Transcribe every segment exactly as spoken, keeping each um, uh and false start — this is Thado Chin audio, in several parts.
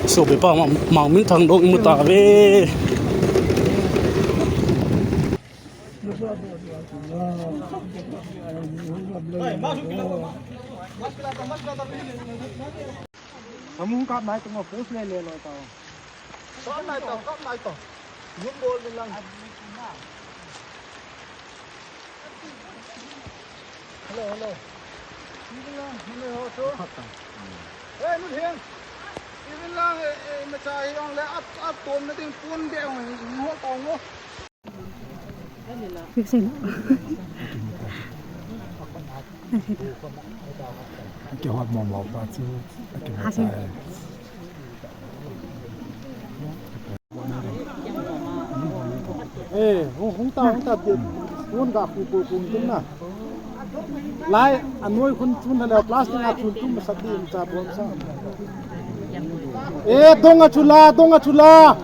Sopipa Mang, Mangminthang dong imu tauve. Kamu kap nai tong, post le le loi tao. Kap nai tao, kap nai tao. Yum bol ni lang. Hello, hello. Hello, hello, hello. Hey, nu theng. Iwin lang, eh, eh, macha hi ong le ap, ap tom na ding pun de ong, eh, ho tong o. Fixing. Kihot mo mo pa chu, kihot. Hasin. Eh, hung, hung ta, hung ta, hung ga khu khu khu tung na. Lai, anoi khun chun na le plastic a chun tum sa di cha bom sa. Eh, dong a chula, dong a chula.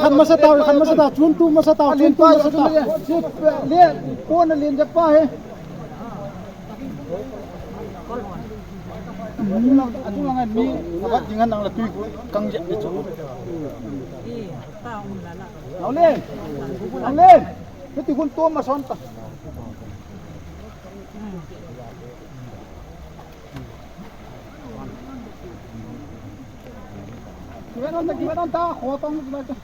Khan masa tao, khan masa tao, chun tum masa tao, chun tum masa tao. Le, pon a len ja pa he. Atung lang, atung lang mi, abat ding nang la tui kang ja chu. Aule. Aule. Kati kun to ma son ta. Kibanon ta, kibanon ta, khotong ta.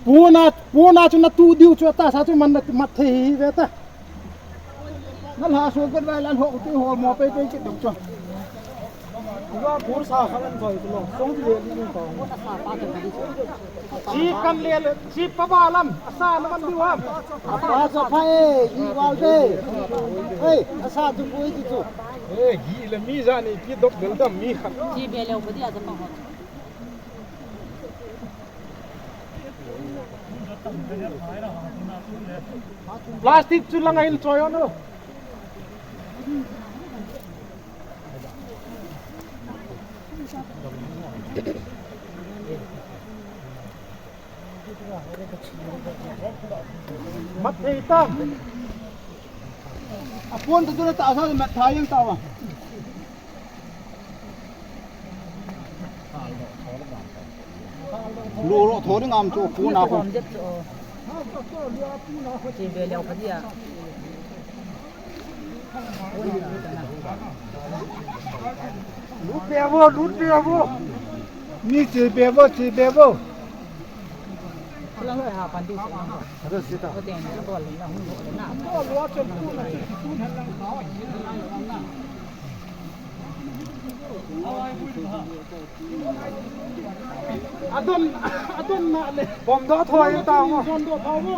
Puna, puna chu na tu diu chu ta sa chu man na mat thei hi ve ta. Na la so ke vai la ho tu ho mo pe pe ki dong chu. Wa pur sa khan an soi lo. Song di le ni ko. Chi kan le le, chi pa ba lam, asa na man di wa. Apa sa pa e, i wal de. Ei, asa tu pui tu tu. Eh, gi le mi ja ni pi dok del dam mi khan. Chi be le ko di a ja pa ho. Plastic chu langa hin choi o no. Mat thei ta. Apon tu tu na ta sa mat thei jeng ta wa. Lu ro tho ding am chu pu na ko. Chi be leo ka dia. Lut be vo, lut be vo. Ni chi be vo, chi be vo. Lang ha pan du. Ada sita. Ko den ko le na hu ko le na. Adon, adon na le. Bom do thoi ta mo. Bom do thoi mo.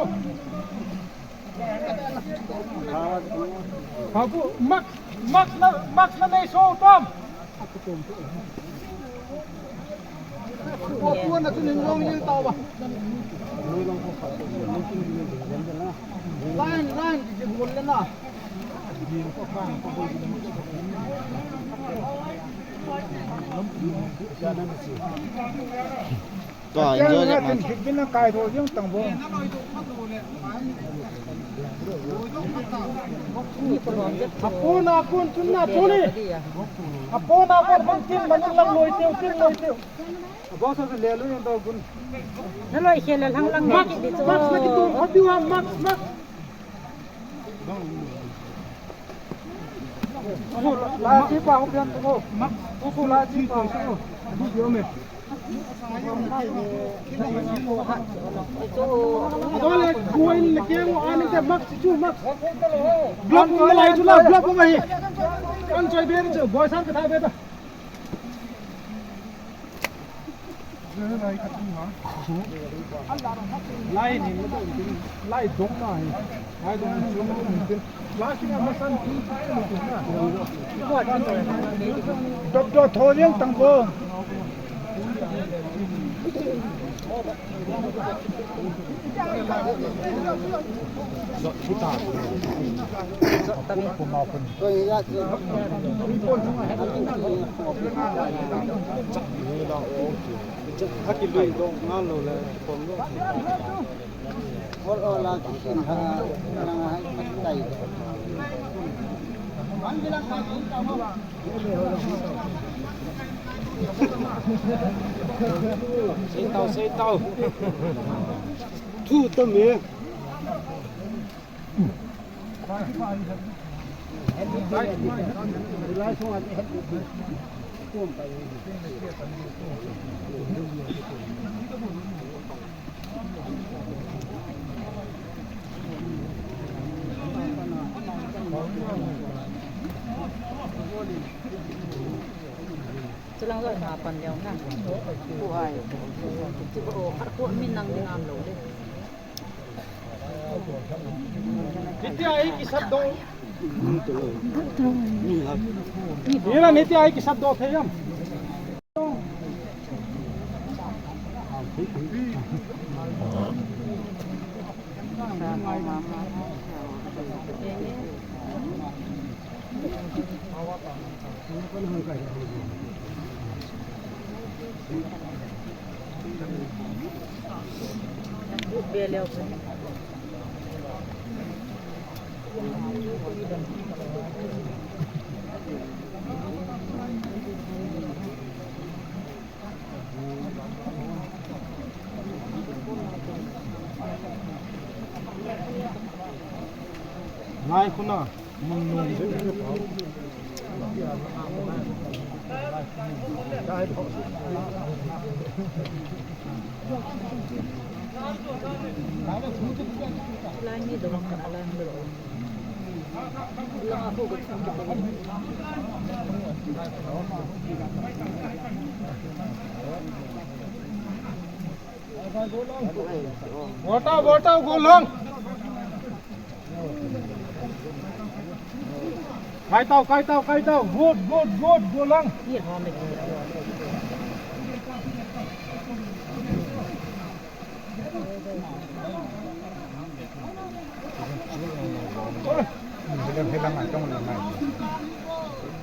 Babu, Max, Max na, Max na nei so tom. Ko puan na chu ning long ning tau ba. Line, line, ki bol le na. To enjoy jep man. Kin kin na kai tho jeng tang bo. Apon apon chun na chuni. Apon apon man kin man lang loi teu kin loi teu. Abo sa le lu yang to gun. Na loi khel lang lang. Max, Max na ki tu hot diu ha Max, Max. Lachi pa ho pian to. Max, tu tu lachi pa. Adole, buain le keng ani te Max chu Max. Block mo lai chu la, block mo hi. Kan choi be chu, boy san ka tha be ta. Lai ni, lai dong na hi. Lai dong na hi. Plastic a masan tu. Dok dok tho liang tang ko. Seitau, seitau. Thu tam e. Chulang jong na pan leo na. Ko ai. Chu ko khat ko min nang ding am lo le. Hitia hi kisat doh. Ira hitia hi kisat doh thei am. Ngai khuna, mun nung je je pau. Lai ni dong ka lai ni dong. Volta, volta, go lang. Kai tau, kai tau, kai tau. Good, good, good, go lang.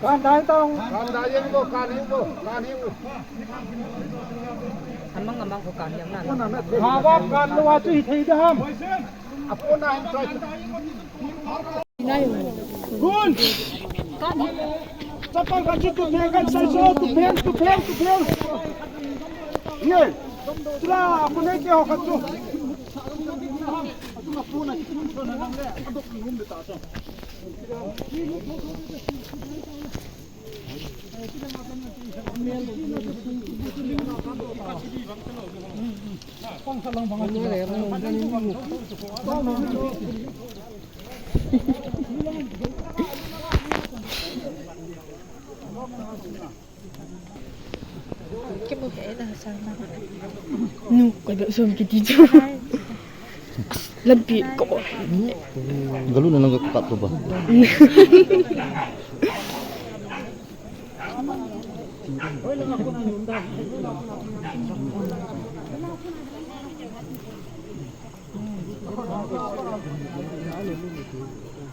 Kan dai tong. Kan dai jeng ko, kan jeng ko, kan jeng ko. Amang amang ko kan jeng na. Hawa kan lo wa chu hi thei da ham. Apun na hin try. Gun! Chapang ka chu tu phen, kan sai so tu phen, tu phen, tu phen. Ye. Tla, apun ne ke ho ka chu. Kemu he na sana. Nu, ko da som kiti chu. Lampi ko. Galu na nang ka kap ba.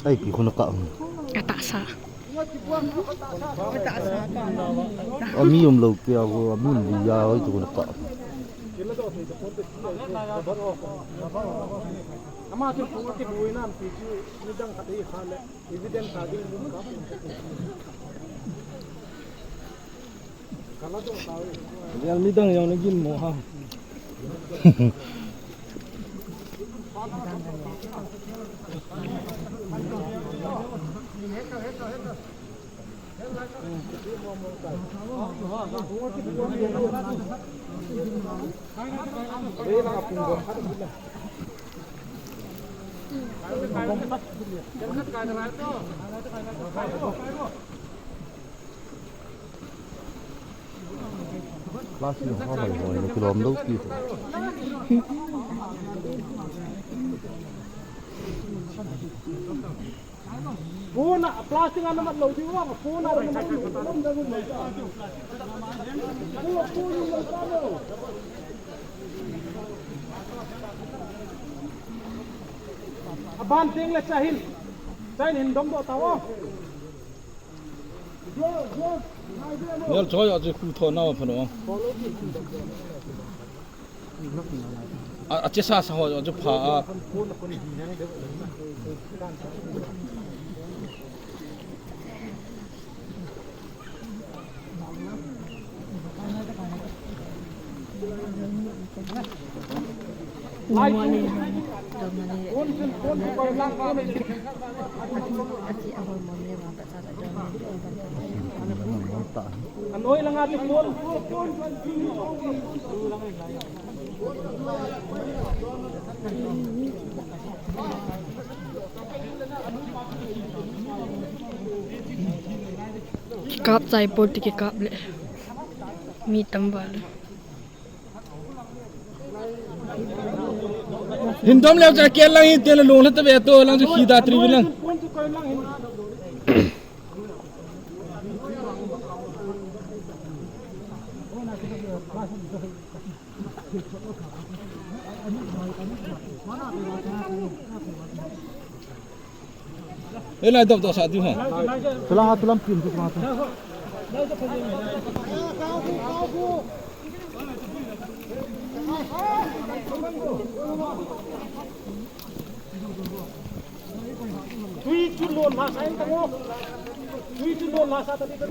Ai, pi khuna ka. Ka ta sa. Ka ta sa ka. Ami um lo pia ho, ami um li ya ho, tu khuna ka. Ama chu pu ki buina pi chu ni dang khat hi kha le. Evidence a ding dum ka. Real mi dang jong na gin mo ha. Plastic ho bai bai na kilom dou ti. Phone a, plastic a na mat lou diu a, phone a na mat lou diu a. Aban teng le chahin. Chahin hin dom doh tao. Nel choi a chu khu tho na pha no. A, a chesa sa ho chu pha a. Kikap chai pon ti kikap le. Mi tam val le. Hin dom leu cha kel lang hi, te la long le ta ve to lang chu khi da tri lang. Ei lai dop dop sa diu ha. Tulang ha, tulang pin tu tulang tu. Tui chu lon la sa in ta mo. Tui chu lon la sa ta di ta.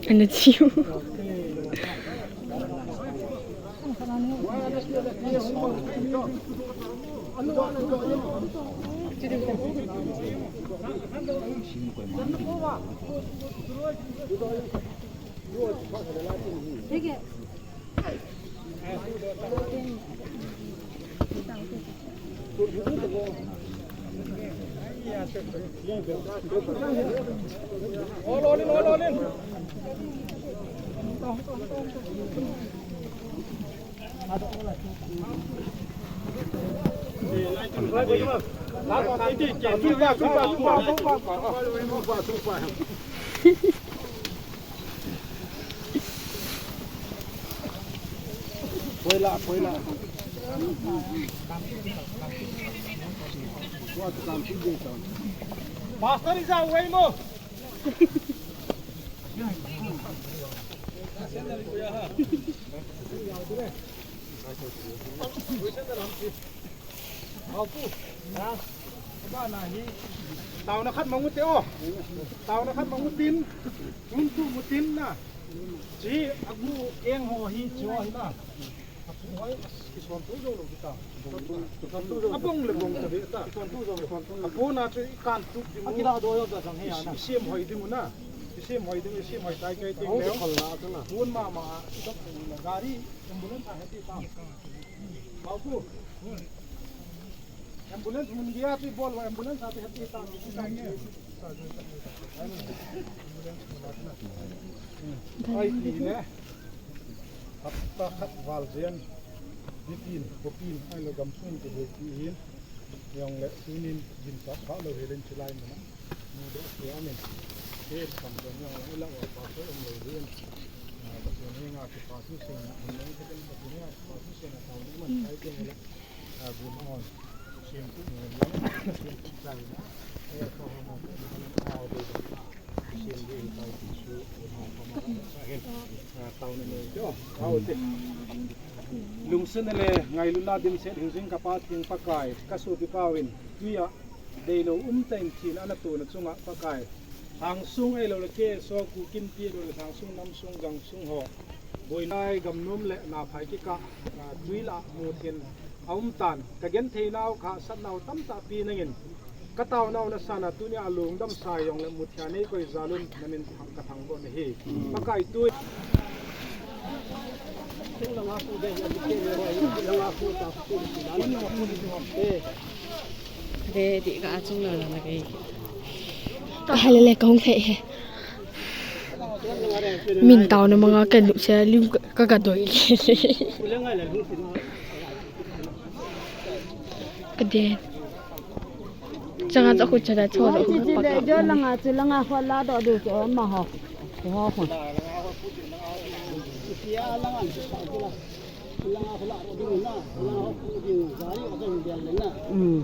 Ana chiu. Poila, poila. Pastor Isa, uai mo. Taona khat mang u te o. Taona khat mang u tin. Tun tu mu tin na. Chi agu eng ho hi chi ho hi na. Apu hoi, kison tu jo lo kita. Abong le bong ta be ta. Apu na chu i kan tu di mu. Akila do yo ta sang he ya na. Sim hoi di mu na. Sim hoi di mu, sim hoi tai kai ting leo. Bun mama. Gari, ambulance a heti ta. Mau pu. Ambulance mun dia pi bol wa ambulance ati hati ta. Ai ti le. Hapta khat val jen. Nitin, kopin, ai le gamsung ko hei ti hin. Yong le tunin gin sa kha lo helen chilai mana. Mu do ke amin. Ke kam don yong le la wa pa ko om lo hin. Pathen henga kipathu sena, Pathen henga kipathu sena tao ni man kai ke le. Lungsetna le ngailutna dimset hingjing ka Pathen Pakai, ka sopi pau in, tuia deilou umtah in thina ana tona chunga Pakai, Lhangsung ahilou le K S O Kuki Inpi ahilou le Lhangsung namsung gangsung ho, boinai gamnom le naphai kikah, ah, tui lah muthin a um tan, ka genthei nau ka hahsat nau tamtah pi nangin, ka taonau nasan a tunia lungdam sa jong le muthia nei koi jal un na min thang ka thangvah nahi. Pakai tui. Ve ti ka chung la la na kei. Ka hale le kong he he. Min taona manga ka nu se lim ka ka doi le. Ka den. Changa cha khu cha da cho da khu pa ka. Jo langa chu langa khu la do de cho ma ho. Ho ho. Hmm.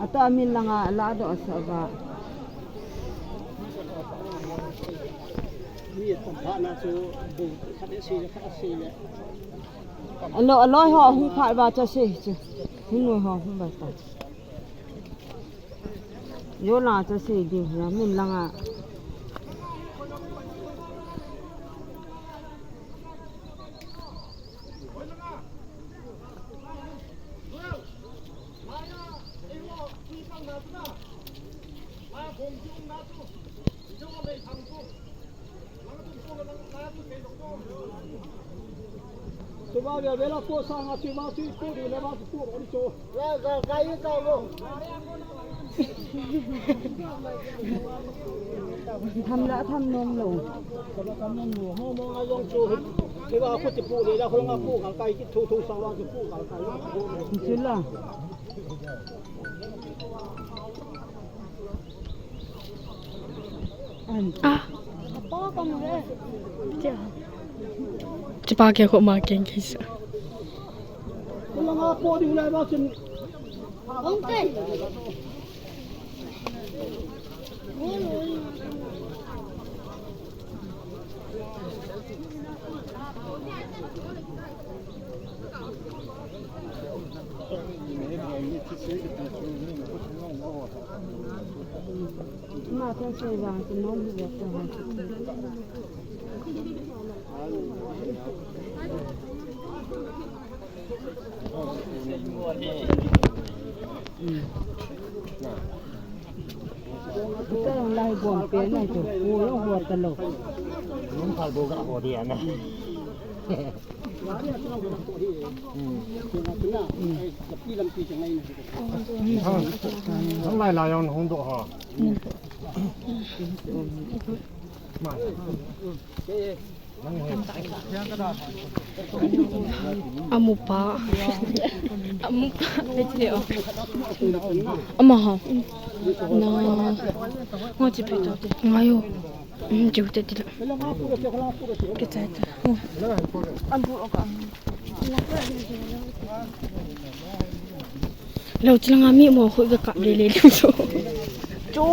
Ata min langa la do sa ba. Alo, alo, ho, hung phat ba cha se chu. Hung ho, hung ba ta. Yo la cha se ding, ya min langa. Tuba bia bela ko sa nga tuba tu ko di le ba tu ko ri cho. La ga ga yi ta lo. Tham la tham nom lo. Tham la tham nom lo. Mo mo nga yong cho. Ke ba ko ti pu le la ko nga pu ka kai ki thu thu sa wa ki pu ka kai. Chu la. Ah. Chapa ke ko ma keng kisa. Lai bom pe nai to, ko lo ho ta lo. Lung phal bo ga ho dia na. Thang lai lai jong hung doh ha. Amupa. Amupa. Ama ha. Na. Ngo chi pe to te. Ngayo. Chiu te tila. Kichai ta. Lo chilanga mi mo khu ka kap le le lu so. Cho.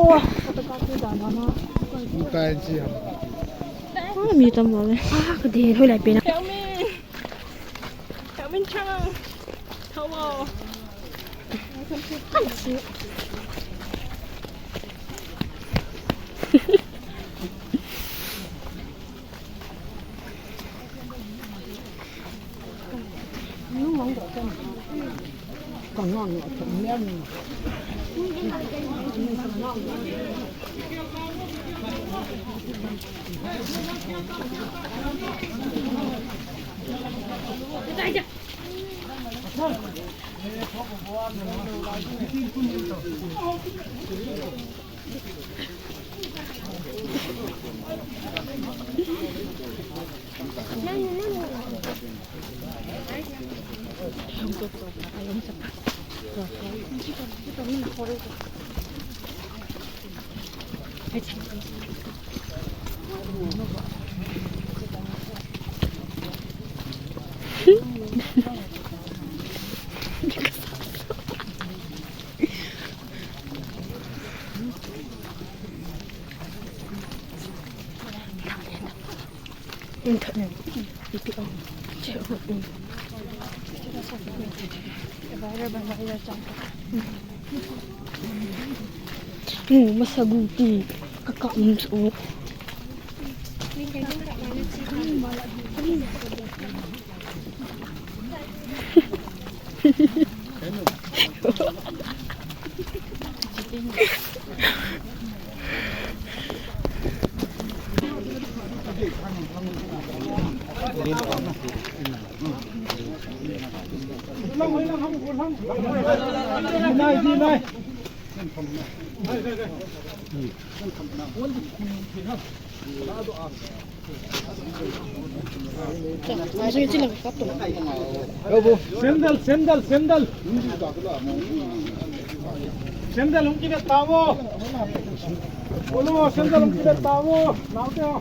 Ka en chi ham. Ah, mi tam mo le. Ah, ka de hoi lai pe na. Help me. Help me, Chang. Hello. Mu masa guti kakam su. Sandal, sandal, sandal. Sandal hung kivet tauvo. Olo, sandal hung kivet tauvo. Naote ho.